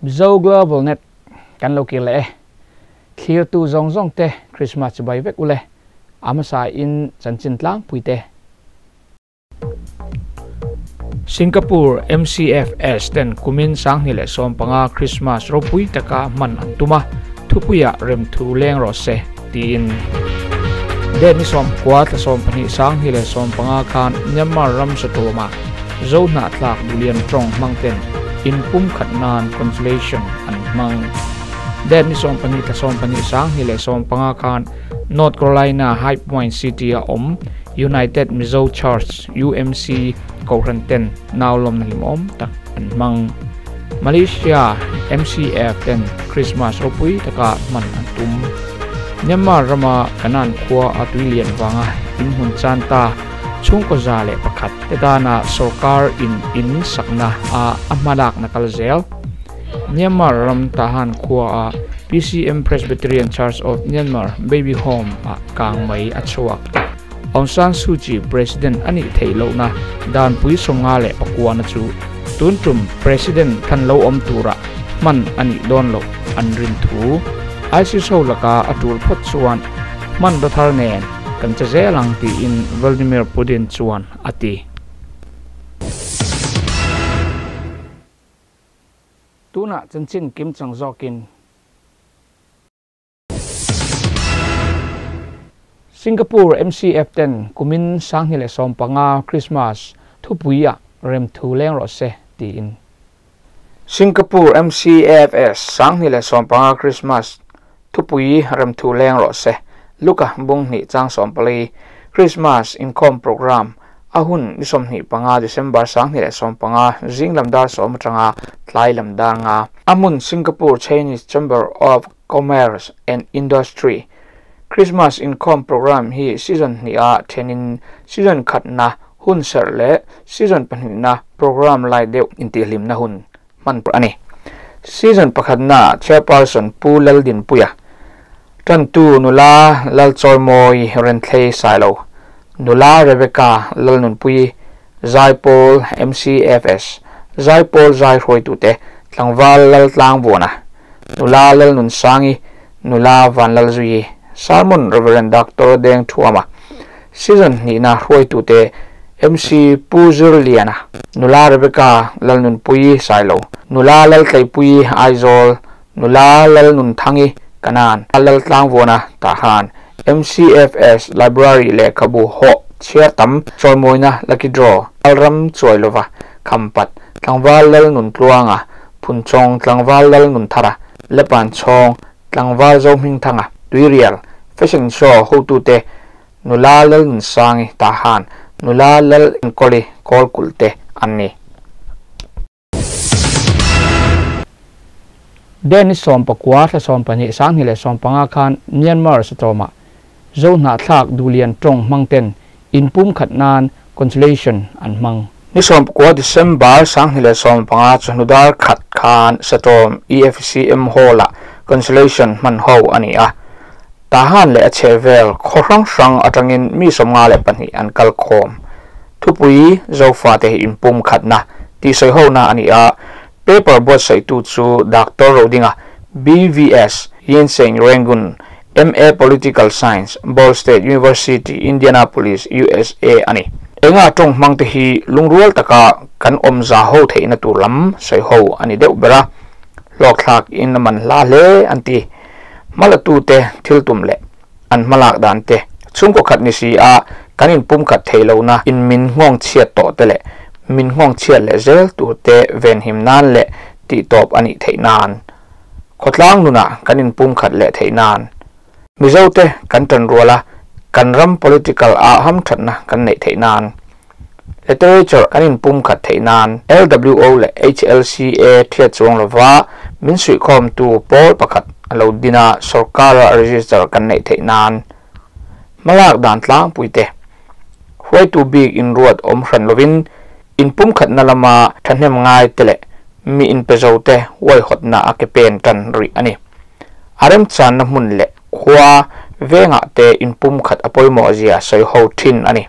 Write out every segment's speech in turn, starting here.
Mizo Global Net kan lo kir leh e. Thlir tu zawng zawng te Christmas chibai vek ule. A hmasa in chanchin tlangpui te. Singapore MCFS ten kumin 2015 Christmas ropui taka hman an tum a, thupuiah remthu leng rawh se tiin Date ni 19 thla 12 2015 khan Myanmar ram satawmah Zo hnahthlak duhlian tawng hmang ten inpum khat nan Consolation an hmang. Date ni 12 thla 12 2015 khan North Carolina High Point City a awm United Mizo Church, UMC, Kohhran ten nau lawmna hlimawm tak an hmang. Malaysia MCF ten Christmas ropui taka hman an tum. Myanmar rama Kanan khua a tui lian vanga inhmun chan ta chhungkaw 101 te tana sorkar in in sakna a a hmalakna kal zel. Myanmar ram Tahan khua a PCM Presbyterian Church of Myanmar Baby Home ah kang mai a chhuak. Aung San Suu Kyi President a nih theih lohna danpui 59 na chu tun tum President than lo awm tura hman a nih dawn loh an rin thu ISIS ho laka a tul phawt chuan hman raw thar nen kan che zel ang tiin Vladimir Putin chuan a ti. Tunah chanchin kimchang zawkin. Singapore MCF ten kumin 2015 Christmas thupuiah remthu leng rawh se tiin. Singapore MCFS 2015 Christmas thupui remthu leng rawh se Luka bung hnih chang 14 Christmas inkhawm program a hun ni 25 December 2015 zing lam dar 10 atanga tlai lam dar nga a hmun Singapore Chinese Chamber of Commerce and Industry Christmas inkhawm program hi season hnih-ah thenin season khatna hun serh leh season pahnihna program lai deuh intihhlimna hun hman a ni. Season pakhatna Chairperson Pu Laldinpuia, Tantu nula Lalchawimawi Renthlei Sailo, nula Rebecca Lalnunpuii, Zaipawl MCFS, Zaipawl Zai hruaitute Tlangval Laltlangvuana, nula Lalnunsangi, nula Vanlalzuii, Sermon Rev. Doctor Deng Thuama, Season hnihna hruaitute MC Pu Zirliana, nula Rebecca Lalnunpuii Sailo, nula Laltleipuii Aizawl, nula Lalnunthangi Kanan, Laltlangvuana Tahan, MCFS Library lehkhabu hawh chhiar tam chawimawina Lucky Draw, Lalram Chuailova, Khampat, Tlangval Lalnuntluanga, Phunchawng Tlangval Lalnunthara, Lepan Chhawng, Tlangval Zohmingthanga, Tuirial, Fashion Show hotute nula Lalnunsangi Tahan, nula Lalenkawli Kawlkulte an ni. Date ni 19 thla 12 2015 khan Myanmar satawmah Zo hnahthlak duhlian tawng hmang ten inpum khat nan Consolation an hmang. Ni 19 December 2015 chawhnu dar khat khan Satawm EFCM Hall-ah Consolation hman ho a ni a. Tahan leh a chhehvel khaw hrang hrang atangin mi 52 an kal khawm. Thupui Zofate hi inpumkhatna tih sawihona a ni a, paper buatsaihtu chu Doctor Rodinga, BVS, Yinseng Rangoon, MA Political Science, Ball State University, Indianapolis, USA a ni. Enga tawng hmangte hi lungrual taka kan awmza ho theihna tur lam sawiho a ni deuh ber a, hlawkthlak in a man hla hle an ti. Hmalatute thil tum leh an hmalak dan te chhungkaw khat ni si a kan inpumkhat thei lohna in min nghawng chhiat tawh te leh min nghawng chhiat leh zel tur te venhim nan leh tihtawp a nih theih nan khawtlang nunah kan inpumkhat leh theih nan Mizote kan tanrual a kan ram political ah hamthatna kan neih theih nan Literature kan inpumkhat theih nan LWO leh HLCA thiat chuang lova min suihkhawmtu pawl pakhat a lo din a, sorkara register kan neih theih nan hmalak dan tlangpuite hruaitu bik inruat awm hran lovin inpumkhatna lama thahnem ngai te leh mi inpezote huaihawtna a ke pen tan rih a ni. A remchanna hmun leh khua vengah te inpumkhat a pawimawh zia sawiho thin a ni.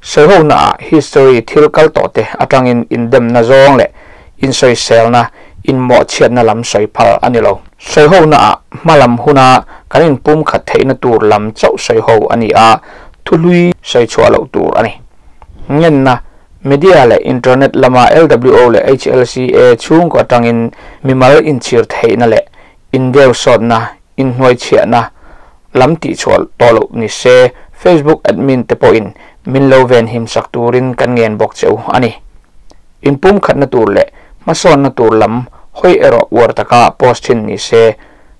Sawihonaah history thil kal tawh te atangin indemna zawng leh insawiselna, inmawhchhiatna lam sawi phal a ni lo. Sawihonaah hmalam huna kan inpumkhat theihna tur lam chauh sawiho a ni a, thuhlui sawi chhuah loh tur a ni. Ngenna, Media leh internet lama LWO leh HLCA chhungkaw atangin mimal inchhir theihna leh indeusawtna, inhnuaichhiahna lam tihchhuah tawh loh ni se, Facebook admin te pawhin min lo venhim sak turin kan ngen bawk che u a ni. Inpumkhatna tur leh hmasawnna tur lam hawi erawh uar taka post thin ni se,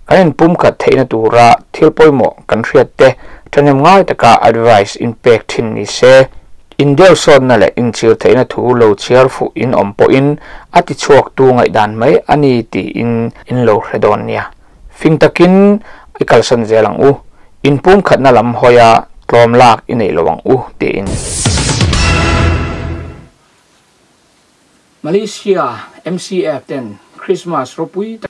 kan inpumkhat theihna tura thil pawimawh kan hriat te thahnem ngai taka advice inpek thin ni se, indeusawtna leh inchhir theihna thu lo chhiar fuh in awm pawhin a tichhuaktu ngaihdan mai a ni tiin in lo hre dawn nia. Fing takin i kalsan zel ang u, inpumkhatna lam hawia tlawm lak i neih lo ang u, tiin. Malaysia MCF ten Christmas ropui tak.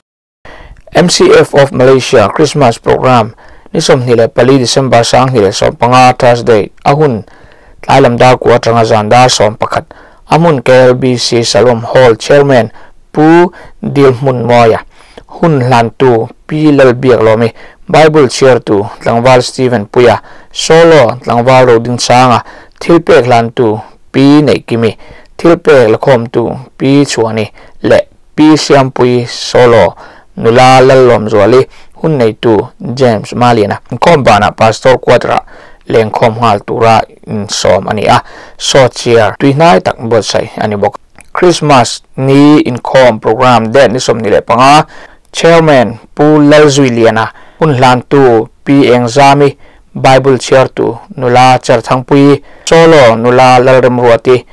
MCF of Malaysia Christmas Programme ni 24 December 2015 Thursday a hun tlai lam dar kua atanga zan dar 11 a hmun KLBC Salom Hall Chairman Pu Dilhmunmawia hun hlantu Pi Lalbiaklawmi Bible chhiartu Tlangval Stephen Puia Solo Tlangval Rodinsanga thilpek hlantu Pi Neihkimi thilpek lakhawmtu Pi Chhuani leh Pi Siampui Solo Nula Lallawmzuali hun neitu James Maliana inkhawm banah Pastor Quarter-ah lengkhawm nghal tura insawm a ni a, saw chair tuihnai tak buatsaih a ni bawk. Christmas ni inkhawm programme date ni 25 Chairman Pu Lalzuiliana hun hlantu Pi Engzami Bible chhiartu Nula Cherthangpui Solo Nula Lalremruati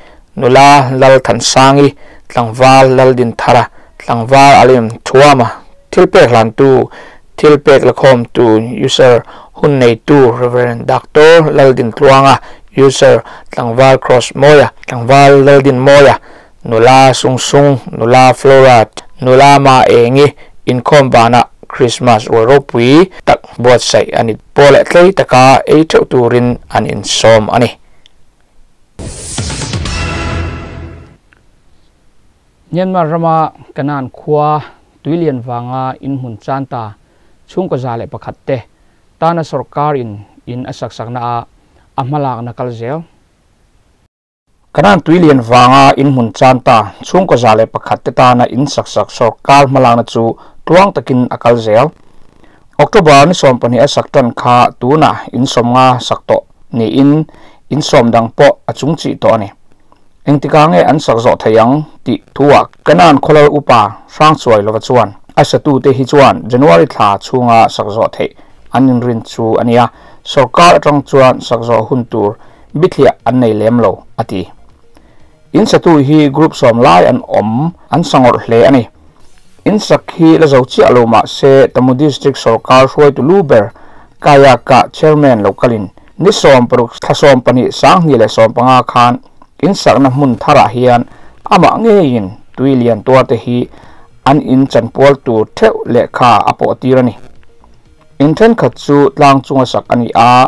Nula Lalthansangi Tlangval Laldinthara Tlangval Alim Thuama thilpek hlantu thilpek lakhawmtu User hun neitu Rev. Doctor Laldintluanga User Tlangval Cross Mawia Tlangval Laldinmawia Nula Sungsung Nula Flora Nula Ma Engi inkhawm banah Christmas rual ropui tak buatsaih a ni. Paw leh tlei taka ei theuh turin an insawm a ni. Myanmar rama Kanan khua tuilian vanga inhmun chan ta chhungkaw 101 te tana sorkar in in a sak sakna a a hmalakna kal zel. Kanan tuilian vanga inhmun chan ta chhungkaw 101 te tana in sak sak sorkar hmalakna chu tluang takin a kal zel. October ni 12 a sak tan kha tuna in 50 sak tawh ni in in sawm dang pawh a chung chi tawh a ni. Engtika nge an sak zawh thei ang tih thuah Kanan khawlal upa Hrangchuai lova chuan a satu te hi chuan January thla chhunga sak zawh theih an inrin chu a nia, sorkar atang chuan sak zawh hun tur bithliah an nei lem lo a ti. In satu hi group sawm lai an awm an sangawrh hle a ni. In sak hi la zo chiah lo mah se Tamu District sorkar hruaitu lu ber Kayaka chairman lokalin ni 16 thla 12 2015 khan in sakna hmun tharah hian amah ngeiin tuilian tuar te hi an in chanpual tur theuh lehkha a pawh tir a ni. In thenkhat chu tlang chunga sak a ni a,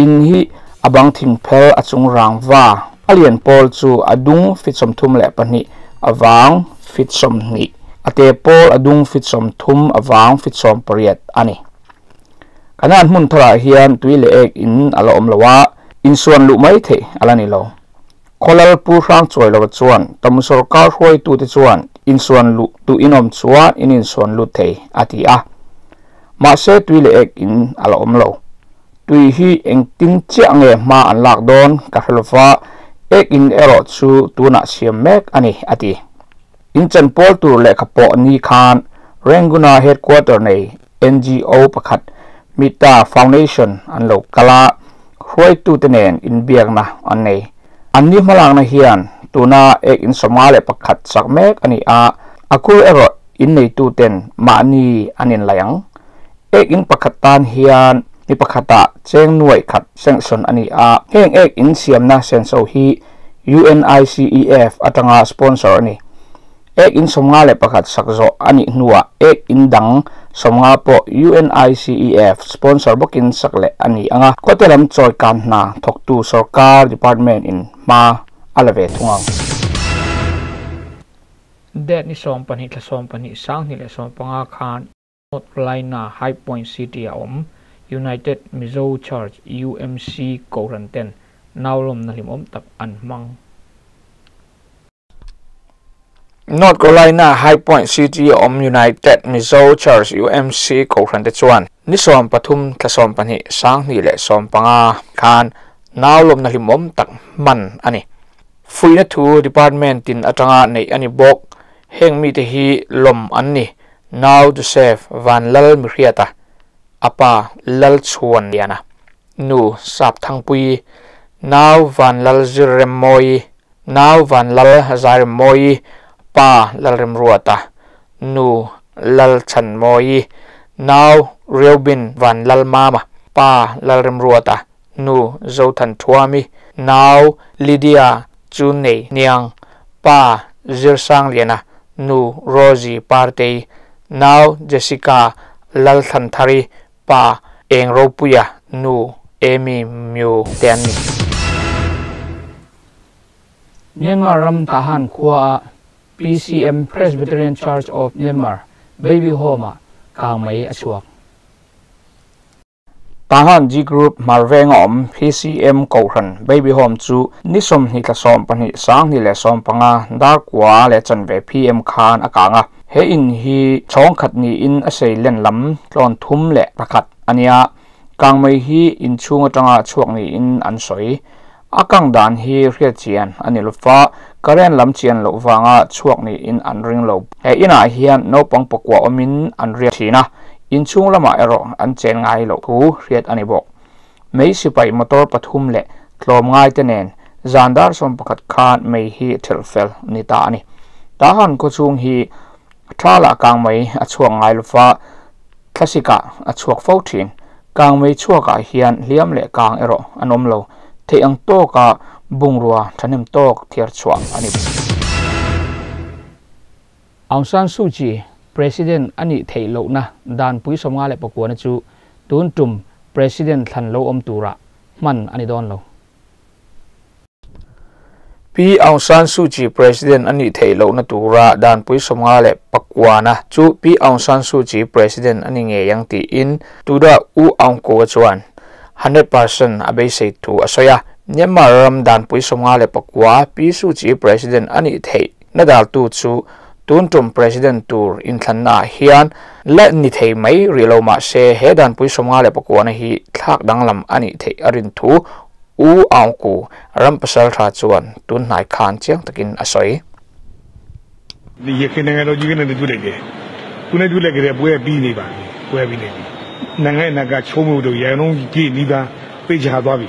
in hi a bang thing phel a chung rangva a lian pawl chu a dung feet 32 a vang feet 20, a te pawl a dung feet 30 a vang feet 18 a ni. Kanan hmun tharah hian tui leh ek in a la awm lo a, insuan luh mai theih a la ni lo. Khawlal Pu Hrang Chuai lova chuan Tamu sawrkar hruaitute chuan insuan luh duh in awm chuan in insuan lut thei a ti a. Mahse tui leh ek in a la awm lo. Tui hi engtin chiah nge hma an lak dawn ka hre lova, ek in erawh chu tunah siam mek a ni a ti. Inchan pawl tur lehkha pawh ni khan Ranguna headquarter nei NGO pakhat Mita Foundation an lo kal a, hruaitute nen inbiakna an nei. Anni hmalakna hian tuna ek in 51 sak mek a ni a, a kur erawh inneituten mahni an inlai ang. Ek in pakhat tan hian mi pakhatah cheng nuaih khat sanction a ni a, heng ek in siamna senso hi UNICEF atanga sponsor a ni. Ek in 51 sak zawh a nih hnuah ek in dang 50 pawh UNICEF sponsor bawkin sak leh a ni ang a, khawte lam chawi kan hna thawktu sawrkar department in hma a la ve thung ang. Date ni 12 thla 12 2015 khan North Carolina High Point City a awm United Mizo Church, UMC, Kohhran ten naulawmna hlimawm tak an hmang. North Carolina High Point City a awm United Mizo Church, UMC, Kohhran te chuan ni 13 thla 12 2015 khan naulawmna hlimawm tak hman a ni. Fuihna thu department tin atanga neih a ni bawk. Heng mite hi lawm an ni. Nau Joseph Van Lal Mihriata, a pa Lal Chhuan Liana, nu Sap Thangpuii, Nau Van Lal Zirremmawii, Nau Van Lal Zairemmawii, pa Lalremruata, nu Lal Chhanmawii, Nau Reubin Van Lal Mama, pa Lalremruata, nu Zothan Thuami, Nau Lydia Chunei Niang, pa Zirsangliana, nu Rosie Partei, Nau Jessica Lalthanthari, pa Eng Ropuia, nu Amy Myu te an ni. Myanmar ram Tahan khua a PCM Presbyterian Church of Myanmar Baby Home ah kang mai a chhuak. Tahan G Group Hmarveng a awm PCM Kohhran Baby Home chu ni 20 thla 12 2015 dar kua leh chanve PM khan a kang a. He in hi chhawng khat niin a sei len lam tlawn thum leh pakhat a nia. Kang mai hi inchhung atanga chhuak niin an sawi. A kang dan hi hriat chian a ni lova, current lam chian loh vanga chhuak niin an ring lo. He inah hian naupang pakua awmin an riak thin a, inchhung lamah erawh an chen ngai loh thu hriat a ni bawk. Mei sipai motor pathum leh tlawm ngai te nen zan dar 11 khan mei hi thelh fel ni ta a ni. Tahan khawchhung hi thala kang mai a chhuak ngai lova, thlasika a chhuak fo thin. Kang mei chhuakah hian hliam leh kang erawh an awm lo. Theih ang tawka bungrua thahnem tawk thiar chhuah a ni. Aung San Suu Kyi President a nih theih lohna dan pui 59 na chu tun tum President thlan lo awm turah hman a ni dawn lo. Pi Aung San Suu Kyi President a nih theih lohna tura dan pui 59 na chu Pi Aung San Suu Kyi President a ni ngei ang tiin Tuda U Aung Ko chuan 100% a beisei thu a sawi a. Myanmar ram dan pui 59 Pi Suu Kyi President a nih theih na dal tu chu tun tum President tur inthlanna hian la ni thei mai ri lo ma se he dan pui 59 na hi thlak danglam a nih theih a rin thu U Aung Ko ram pasal tha chuan tun hnai khan chiang takin a sawi. Ni ye khe nanga ro ji ne du le ge tu ne du le ge bwe bi ni ba bwe bi ni nanga na ga chomu do ye nong ji ni ba pe cha dwa bi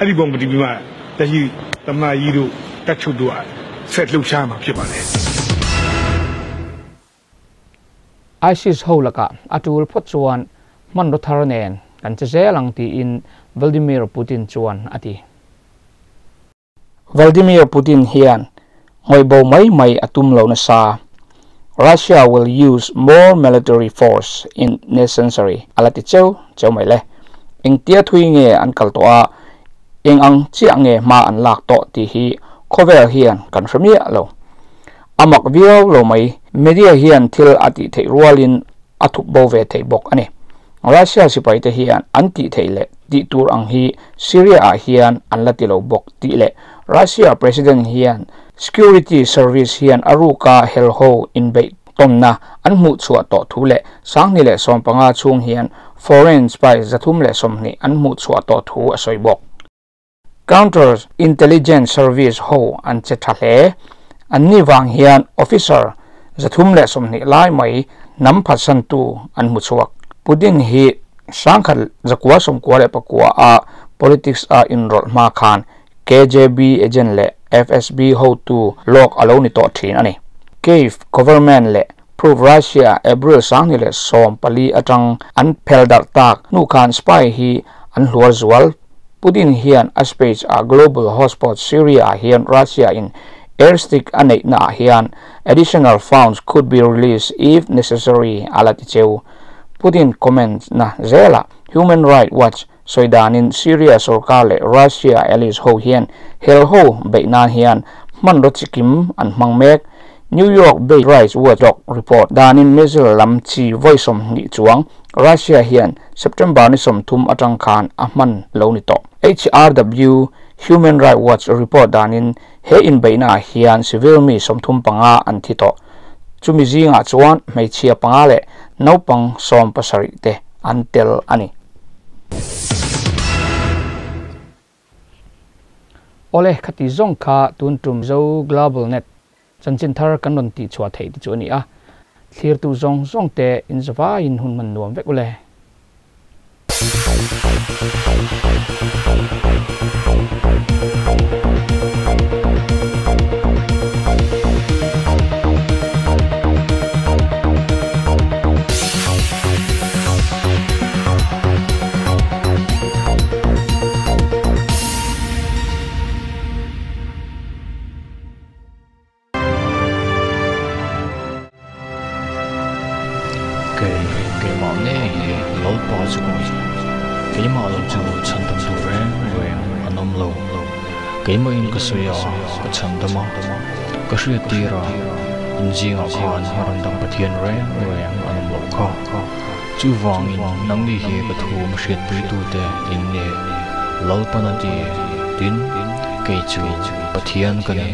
ani bong di bi ma ta ji tamna yi do ta chu do a set lu sha ma phit ba le. ISIS ho laka atul phot chuan man ro thar nen kan che zelang ti in Vladimir Putin chuan ati. Vladimir Putin hian ngoi bo mai mai atum lo na sa. Russia will use more military force in necessary ala ti cheu cheu mai le. Engtia thui nge an kal tawh a, eng ang chiah nge hma an lak tawh tih hi khawvel hian kan hre miah lo. A mak viau lo mai, media hian thil a tih theih rualin a thup bo ve thei bawk a ni. Russia sipai te hian an tih theih leh tih tur ang hi Syria ah hian an la ti lo bawk tih leh Russia President hian Security Service hian a ruka helho inbeih tawnna an hmuh chhuah tawh thu leh 2015 chhung hian foreign spy 320 an hmuh chhuah tawh thu a sawi bawk. Counter Intelligence Service ho an che tha hle. An ni vang hian officer 320 lai mai hnam phatsantu an hmu chhuak. Putin hi 1999 a politics a inrawlh hma khan KGB agent leh FSB hotu lawk a lo ni tawh thin a ni. Kyiv government leh Prove Russia April 2014 atang an phel darh tak hnu khan spy hi an hluar zual. Putin hian a speech ah global hotspot Syria ah hian Russia in airstrike a neihna ah hian additional funds could be released if necessary a la ti cheu. Putin comment na zelah Human Rights Watch sawi danin Syria sorkar leh Russia allies ho hian hel ho beih nan hian hmanraw chikim an hmang mek. New York based Rights Watchdog report danin missile lam chi vawi 20 chuang Russia hian September ni 30 atang khan a hman lo ni tawh. HRW, Human Rights Watch, report danin he inbeihna ah hian civil mi 35 an thi tawh. Chumi zingah chuan hmeichhia panga leh naupang 17 te an tel a ni. Awle, khati zawng kha tun tum Zo Global Net chanchin thar kan rawn tih chhuah theih te chu a ni a. Thlirtu zawng zawng te in zavaiin hun hman nuam vek ule. Kei, keimah ngei hi Lalpa chu ka ni. Keimah lo chu chhandamtu reng reng an awm lo. Keimahin ka sawi a, ka chhandam a, ka hriat tir a, in zingah khan rawn dang Pathian reng reng an awm loh kha. Chuvangin nangni hi ka thu hriatpuitute in ni, Lalpan a ti, tin, kei chu Pathian ka ni.